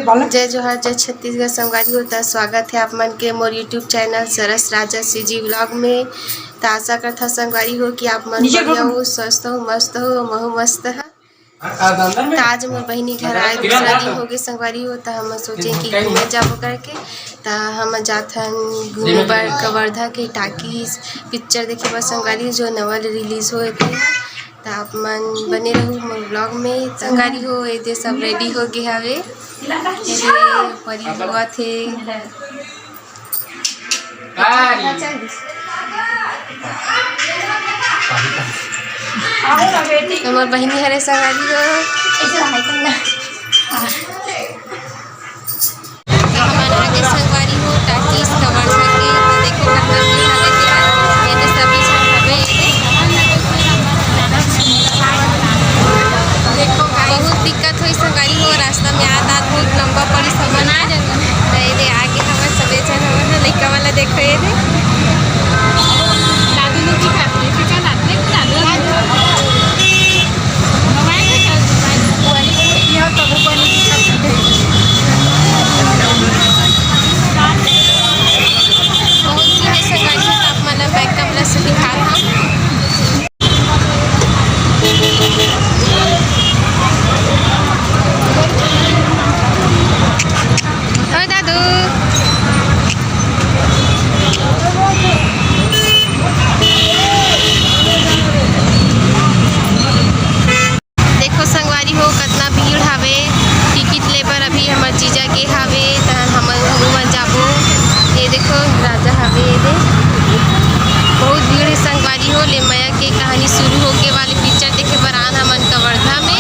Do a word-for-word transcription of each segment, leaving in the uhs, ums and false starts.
जय जोहार, जय छत्तीसगढ़ संगवारी हो। त स्वागत हे आप मन के मोर YouTube चैनल सरस राजा CG व्लॉग में। त आशा करत हव संगवारी हो कि आप मन बढ़िया हो, स्वस्थ हो, मस्त हो, महू मस्त ह। त आज मोर बहिनी घर आए दूसरा दिन होगे संगवारी हो, त हम सोचे कि घूमे जाबो करके, त हम जात हन घूमे बर कवर्धा के टाकीज पिक्चर देखे बर संगवारी हो, जो नवा रिलीज होए हे। त आप मन बने रहू मोर व्लॉग में संगवारी हो। ये दे सब रेडी हो गे हवे, ये दे परी होवत हे। हमर बहिनी हरे संगवारी हो। हमन आगे संगवारी हो टाकीज कवर्धा के, तो देखो कतना भीड़ हवे तेला। ये दे सभी झन हवे, ये दे। बहुत दिक्कत होई संगवारी हो, रास्ता में आत आत बहुत लंबा पड़ी सब मन। त ये दे आगे हमर सबे झन हमर लइका वाला देखो, ये दे। दादू लोग की खाते हैं, क्या खाते हैं? दादू लोग। मोबाइल में क्या? मोबाइल में। बहुत ही है संगवारी हो, आप मन ला बैक कैमरा से दिखात हन। ओ दादू। देखो संगवारी हो, कतना भीड़ हवे। टिकट ले बर अभी हमर जीजा गे हवे, त हमन, हमू मन जाबो। ये देखो, राजा हवे, ये दे। बहुत भीड़ हे संगवारी हो। ले मया के कहानी शुरू होके वाले पिक्चर देखे बर आन हमन कवर्धा में।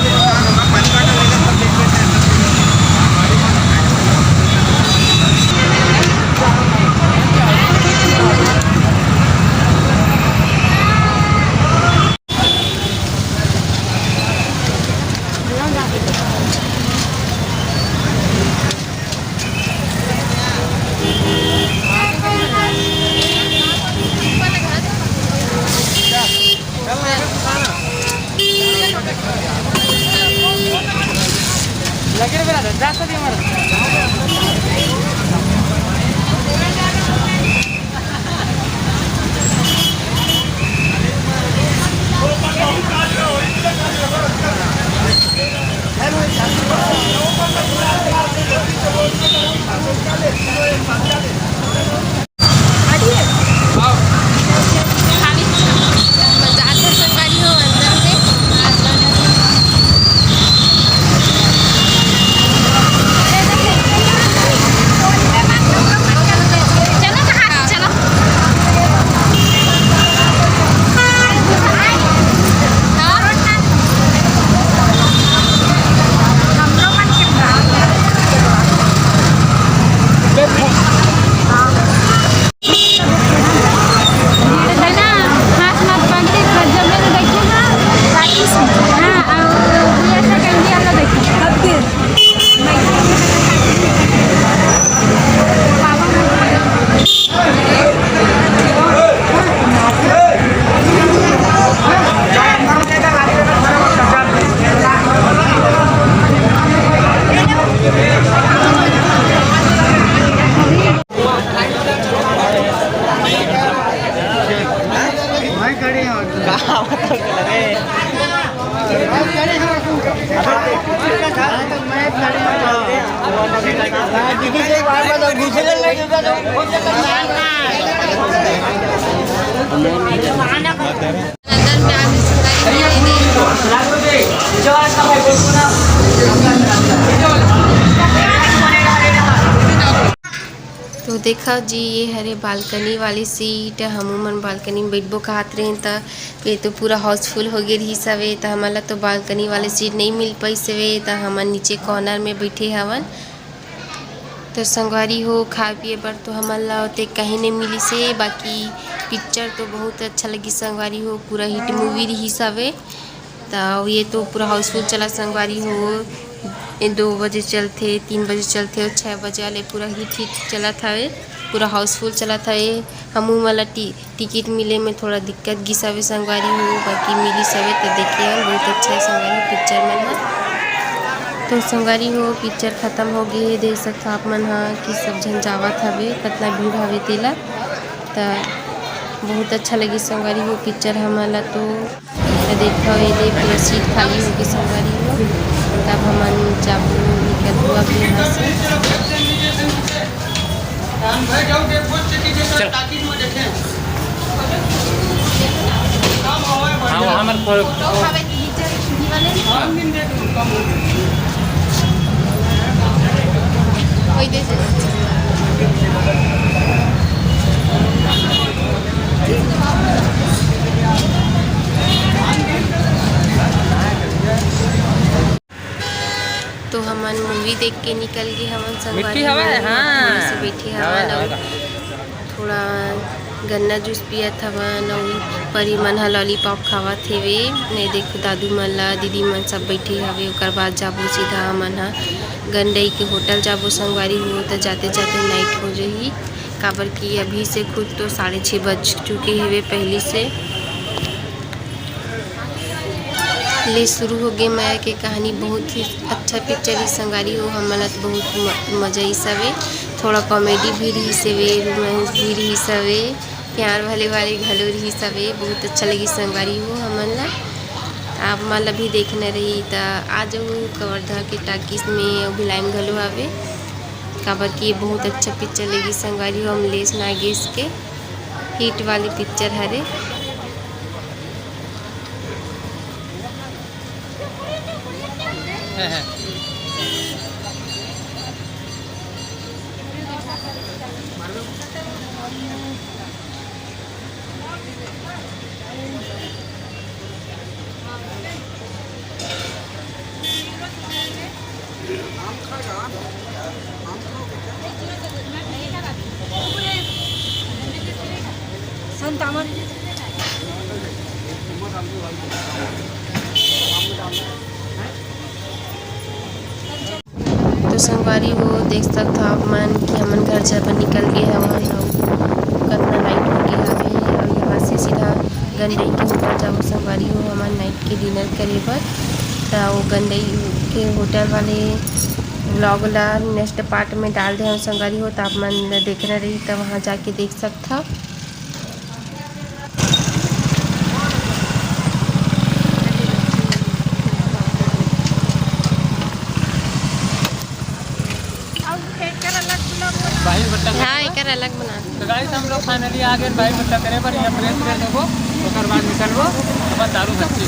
तो देखा जी, ये हरे बालकनी वाली सीट। हमू मन बालकनी में बैठबो कहत रहेन, त ये तो पूरा हाउसफुल हो गे रिहिस हवे, त हमन ला तो बालकनी वाली सीट नइ मिल पाइस हवे, त हमन नीचे कॉर्नर में बैठे हवन। तो संगवारी हो, खाए पिए बर तो हमन ला ओते कहीं नइ मिलिस हे, बाकी पिक्चर तो बहुत अच्छा लगिस संगवारी हो, पूरा हिट मूवी रिहिस हवे। त ये तो पूरा हाउसफुल चलत संगवारी हो, ये दो बजे चलथे, तीन बजे चलथे और छः बजे वाले पूरा हिट हिट चलत हवे, पूरा हाउसफुल चलत हवे। हमू मन ला टी-, टिकट मिले में थोड़ा दिक्कत गिस हवे संगवारी हो, बाकी मिलिस हवे। त देखे हन, बहुत अच्छा हे संगवारी पिक्चर मन ह। तो संगवारी हो, पिक्चर खत्म हो गे हे। देख सकथव आप मन ह कि सब झन जावत हवे, कतना भीड़ हवे तेला। त बहुत अच्छा लगिस संगवारी हो पिक्चर हमन ला तो। त देखथव, एदे पूरा सीट खाली हो गे संगवारी हो। तब हमन जाबो, निकलबो अब यहाँ से। राम भाई जाओ, देखो, चेक कीजिए, सर, चल। टाकिज में देखें। हाँ, वो हमारे को- तो हमन मूवी देख के निकल गे हवन संगवारी हो। हाँ। थोड़ी सी बैठे हवन अउ थोड़ा गन्ना जूस पियत हवन अउ परी मन ह लॉलीपॉप खावत हेवे। नहीं देखो, दादू मन ला, दीदी मन सब बैठे हवे। ओकर बाद जाबो सीधा हमन ह गंडई के होटल जाबो संगवारी हो, त जाते जाते नाइट हो जही, काबर कि अभी से खुद तो साढ़े छः बज चुके हेवे पहली से। ले शुरू हो गे मया के कहानी। बहुत ही अच्छा पिक्चर ही संगवारी हो, हमन ला तो बहुत म-, मजा ही सवे। थोड़ा कॉमेडी भी रही सवे, रोमांस भी रही सवे, प्यार वाले वाले घलो रही सवे। बहुत अच्छा लगी संगवारी हो हमन ला। आप मन ला भी देखना रही त आ जाओ कवर्धा के टाकिज में, अउ भिलाई में घलो हवे, काबर कि ये बहुत अच्छा पिक्चर लगी संगवारी हो। अमलेश नागेश के हिट वाली पिक्चर हरे। तो संगवारी हो, देख सकथव आप मन कि हमन घर से अपन निकल गे हवन अउ कतना नाइट हो गे हवे। अउ यहाँ से सीधा गंडई के होटल जाबो संगवारी हो, हमन नाइट के डिनर करे बर। त वो गंडई के होटल वाले व्लॉग ला नेक्स्ट पार्ट में डाल दे हवन संगवारी हो, त आप मन ला देखना रही त वहाँ जाके देख सकथव। भाई बट्टा हाँ, एकर अलग बना। तो गाइस, हम लोग फाइनली आ गए भाई बट्टा करे पर। यहाँ फ्रेश फ्रेश होबो, ओकर बाद निकलबो अपन दारू भट्टी।